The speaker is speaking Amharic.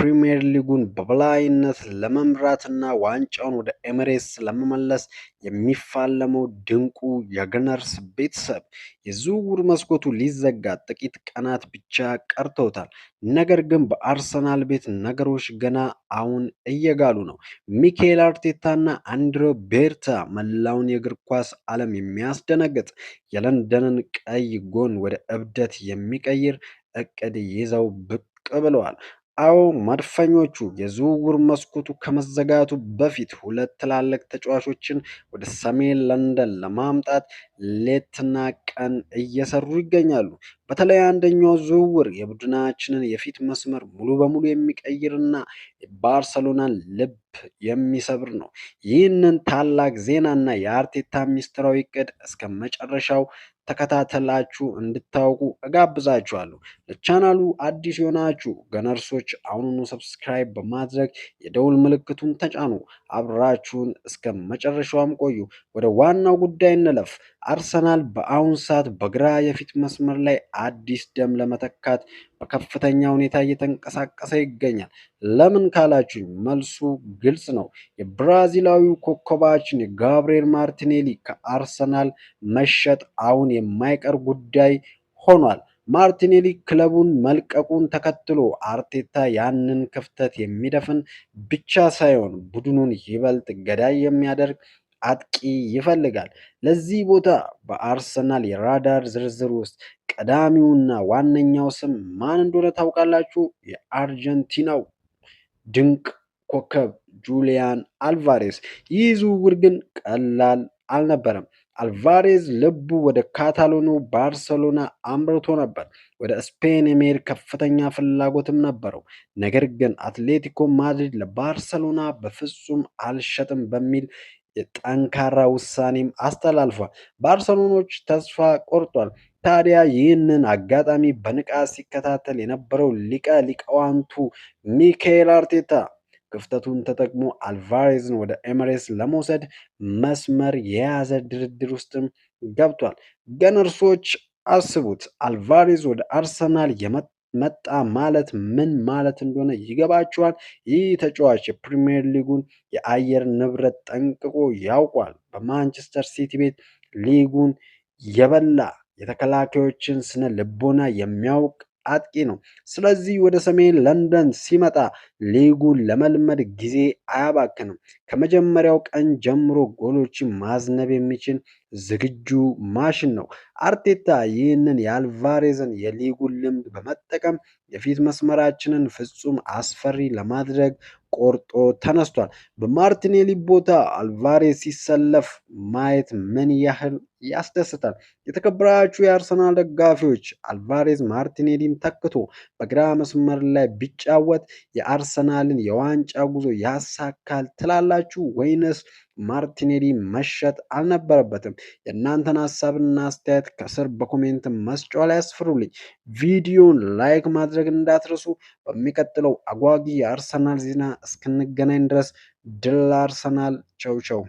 የፕሪሚየር ሊጉን በበላይነት ለመምራትና ዋንጫውን ወደ ኤሚሬትስ ለመመለስ የሚፋለመው ድንቁ የገነርስ ቤተሰብ የዝውውር መስኮቱ ሊዘጋ ጥቂት ቀናት ብቻ ቀርተውታል። ነገር ግን በአርሰናል ቤት ነገሮች ገና አሁን እየጋሉ ነው። ሚኬል አርቴታና አንድሮ ቤርታ መላውን የእግር ኳስ ዓለም የሚያስደነግጥ፣ የለንደንን ቀይ ጎን ወደ እብደት የሚቀይር እቅድ ይዘው ብቅ ብለዋል። አዎ፣ መድፈኞቹ የዝውውር መስኮቱ ከመዘጋቱ በፊት ሁለት ትላልቅ ተጫዋቾችን ወደ ሰሜን ለንደን ለማምጣት ሌትና ቀን እየሰሩ ይገኛሉ። በተለይ አንደኛው ዝውውር የቡድናችንን የፊት መስመር ሙሉ በሙሉ የሚቀይርና የባርሰሎናን ልብ የሚሰብር ነው። ይህንን ታላቅ ዜናና የአርቴታ ሚስጥራዊ እቅድ እስከ መጨረሻው ተከታተላችሁ እንድታውቁ እጋብዛችኋለሁ። ለቻናሉ አዲስ የሆናችሁ ገነርሶች አሁኑኑ subscribe በማድረግ የደውል ምልክቱን ተጫኑ። አብራችሁን እስከ መጨረሻውም ቆዩ። ወደ ዋናው ጉዳይ እንለፍ። አርሰናል በአሁን ሰዓት በግራ የፊት መስመር ላይ አዲስ ደም ለመተካት በከፍተኛ ሁኔታ እየተንቀሳቀሰ ይገኛል። ለምን ካላችሁኝ መልሱ ግልጽ ነው። የብራዚላዊው ኮከባችን የጋብርኤል ማርቲኔሊ ከአርሰናል መሸጥ አሁን የማይቀር ጉዳይ ሆኗል። ማርቲኔሊ ክለቡን መልቀቁን ተከትሎ አርቴታ ያንን ክፍተት የሚደፍን ብቻ ሳይሆን ቡድኑን ይበልጥ ገዳይ የሚያደርግ አጥቂ ይፈልጋል። ለዚህ ቦታ በአርሰናል የራዳር ዝርዝር ውስጥ ቀዳሚውና ዋነኛው ስም ማን እንደሆነ ታውቃላችሁ? የአርጀንቲናው ድንቅ ኮከብ ጁሊያን አልቫሬስ። ይህ ዝውውር ግን ቀላል አልነበረም። አልቫሬዝ ልቡ ወደ ካታሎኑ ባርሰሎና አምርቶ ነበር። ወደ ስፔን የመሄድ ከፍተኛ ፍላጎትም ነበረው። ነገር ግን አትሌቲኮ ማድሪድ ለባርሰሎና በፍጹም አልሸጥም በሚል ጠንካራ ውሳኔም አስተላልፏል። ባርሰሎኖች ተስፋ ቆርጧል። ታዲያ ይህንን አጋጣሚ በንቃት ሲከታተል የነበረው ሊቀ ሊቃውንቱ ሚካኤል አርቴታ ክፍተቱን ተጠቅሞ አልቫሬዝን ወደ ኤምሬትስ ለመውሰድ መስመር የያዘ ድርድር ውስጥም ገብቷል። ገነርሶች አስቡት፣ አልቫሬዝ ወደ አርሰናል መጣ ማለት ምን ማለት እንደሆነ ይገባቸዋል። ይህ ተጫዋች የፕሪሚየር ሊጉን የአየር ንብረት ጠንቅቆ ያውቋል። በማንቸስተር ሲቲ ቤት ሊጉን የበላ፣ የተከላካዮችን ስነ ልቦና የሚያውቅ አጥቂ ነው። ስለዚህ ወደ ሰሜን ለንደን ሲመጣ ሊጉን ለመልመድ ጊዜ አያባክንም። ከመጀመሪያው ቀን ጀምሮ ጎሎችን ማዝነብ የሚችል ዝግጁ ማሽን ነው። አርቴታ ይህንን የአልቫሬዝን የሊጉን ልምድ በመጠቀም የፊት መስመራችንን ፍጹም አስፈሪ ለማድረግ ቆርጦ ተነስቷል። በማርቲኔሊ ቦታ አልቫሬዝ ሲሰለፍ ማየት ምን ያህል ያስደስታል። የተከበራችሁ የአርሰናል ደጋፊዎች፣ አልቫሬዝ ማርቲኔሊን ተክቶ በግራ መስመር ላይ ቢጫወት የአርሰናልን የዋንጫ ጉዞ ያሳካል ትላላችሁ ወይንስ ማርቲኔሊ መሸጥ አልነበረበትም? የእናንተን ሀሳብና አስተያየት ከስር በ comment መስጫው ላይ ያስፍሩልኝ። ቪዲዮን like ማድረግ እንዳትረሱ። በሚቀጥለው አጓጊ የአርሰናል ዜና እስክንገናኝ ድረስ ድል አርሰናል። ቸው ቸው።